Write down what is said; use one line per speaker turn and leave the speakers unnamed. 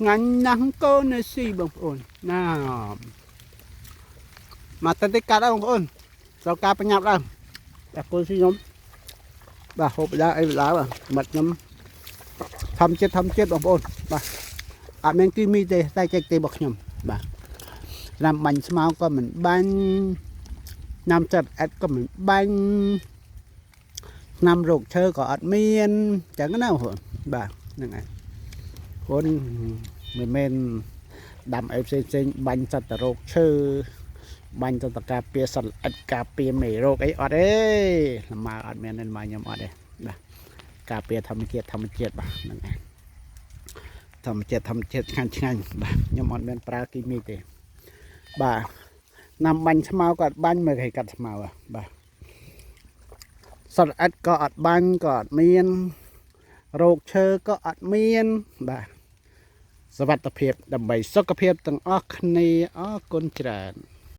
ឆ្ងាញ់ណាស់កូនស៊ីបងប្អូនណាមកតិចតិចកាត់ហើយបងប្អូនត្រូវការបញ្ញាប់ឡើងតែកូនស៊ីខ្ញុំបាទហូបដើអីដើបាទមាត់ខ្ញុំធម្មជាតិធម្មជាតិបងប្អូនបាទអត់មានគីមីទេតែចេកទេរបស់ខ្ញុំបាទថ្នាំបាញ់ស្មៅក៏មិនបាញ់ថ្នាំចិត្តអិតក៏មិនបាញ់ថ្នាំរោគឈើក៏អត់មានចឹងណាបងប្អូនបាទហ្នឹងហើយ ព្រោះមិនមែនដាំអីផ្សេងផ្សេងបាញ់សត្វតរោគឈើបាញ់សត្វតការពារសត្វល្អិតការពារមេរោគអីអត់ទេលំអត់មានទេមកខ្ញុំអត់ទេបាទការពារធម្មជាតិធម្មជាតិបាទហ្នឹងឯងធម្មជាតិធម្មជាតិឆ្ងាញ់ឆ្ងាញ់បាទខ្ញុំអត់មានប្រើគីមីទេបាទណាំបាញ់ស្មៅក៏អត់បាញ់មើលគេកាត់ស្មៅបាទសត្វល្អិតក៏អត់បាញ់ក៏អត់មានរោគឈើក៏អត់មានបាទសវត្ថភាពដើម្បីសុខភាពទាំងអស់គ្នាអរគុណច្រើន។